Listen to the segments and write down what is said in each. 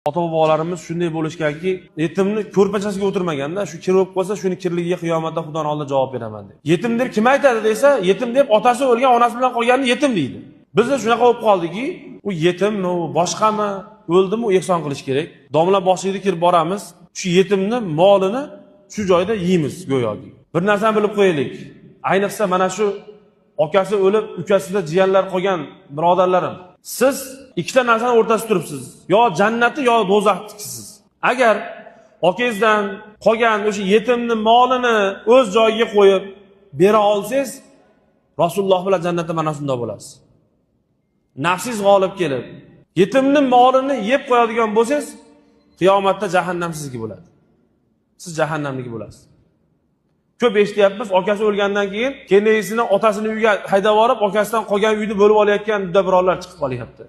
Ota bobolarimiz shunday bo'lishganki, yetimni ko'rpachasiga o'tirmaganda, shu kir bo'lib qolsa, shuni kirligiga qiyomatda Xudoning oldida javob beraman deb. Yetim deb kim aytadi desa, yetim deb otasi o'lgan, onasi bilan qolganni yetim deydi. Bizda shunaqa bo'lib qoldiki, u yetimmi, u boshqami, o'ldimi, u ehson qilish kerak. Domla boshlig'i kirib boramiz, shu yetimni molini shu joyda yeymiz go'yoki. Bir narsani bilib qo'yaylik. Ayniqsa mana shu akasi o'lib, ukasida jiyanlar qolgan birodarlarim, siz ikkita narsani o'rtasida turibsiz. Yo jannati, yo do'zaxnikisiz. Agar akangizdan qolgan o'sha yetimni molini o'z joyiga qo'yib bera olsangiz, Rasululloh bilan jannatda mana shunday bo'lasiz. Nafsingiz g'olib kelib, yetimni molini yeb qo'yadigan bo'lsangiz, qiyomatda jahannam sizniki bo'ladi. Siz jahannamniki bo'lasiz. Ko'p eshityapmiz, akasi o'lgandan keyin kelingisini otasini uyiga haydab borib, akasidan qolgan uyni bo'lib olayotgan birodarlar chiqib qolyapti.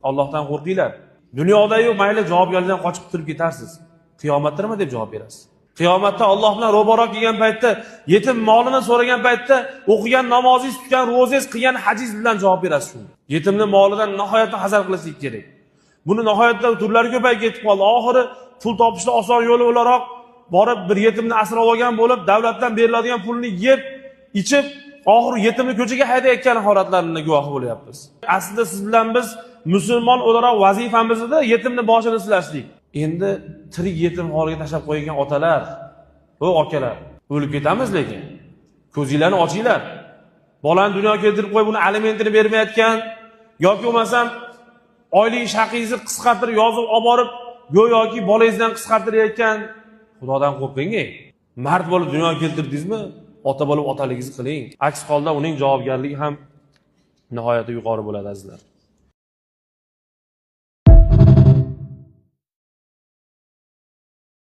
Allohdan qo'rqinglar. Dunyoda-yu mayli javobgarlikdan qochib qutulib ketarsiz. Qiyomatda nima deb javob berasiz? Qiyomatda Alloh bilan ro'baro kelgan paytda, yetim molini so'ragan paytda, o'qigan namozingiz, tutgan ro'zangiz, qilgan hajingiz bilan javob berasiz shunga. Yetimni molidan nihoyatda hazar qilishlik kerak. Buni nihoyatda turlari ko'payib ketib qoldi. Oxiri pul topishda oson yo'li o'laroq borib bir yetimni asrab olgan bo'lib, davlatdan beriladigan pulni yeb, ichib, oxiri yetimni ko'chaga haydayotgan holatlarini guvohi bo'lyapmiz. Aslida siz bilan biz musulmon o'laroq vazifamiz edi yetimni boshini silashlik. Endi tirik yetim holiga tashlab qo'ygan otalar, o akalar, o'lib ketamiz lekin. Ko'zinglarni ochinglar. Bolani dunyoga keltirib qo'yib, uni alimentini bermayotgan yoki bo'lmasam oylik ish haqingizni qisqartirib yozib olib borib, go'yoki bolangizdan qisqartirayotgan, Xudodan qo'rqing. Mard bo'lib dunyoga keltirdingizmi, ota bo'lib otaligingizni qiling. Aks holda uning javobgarligi ham nihoyatda yuqori bo'ladi, azizlar.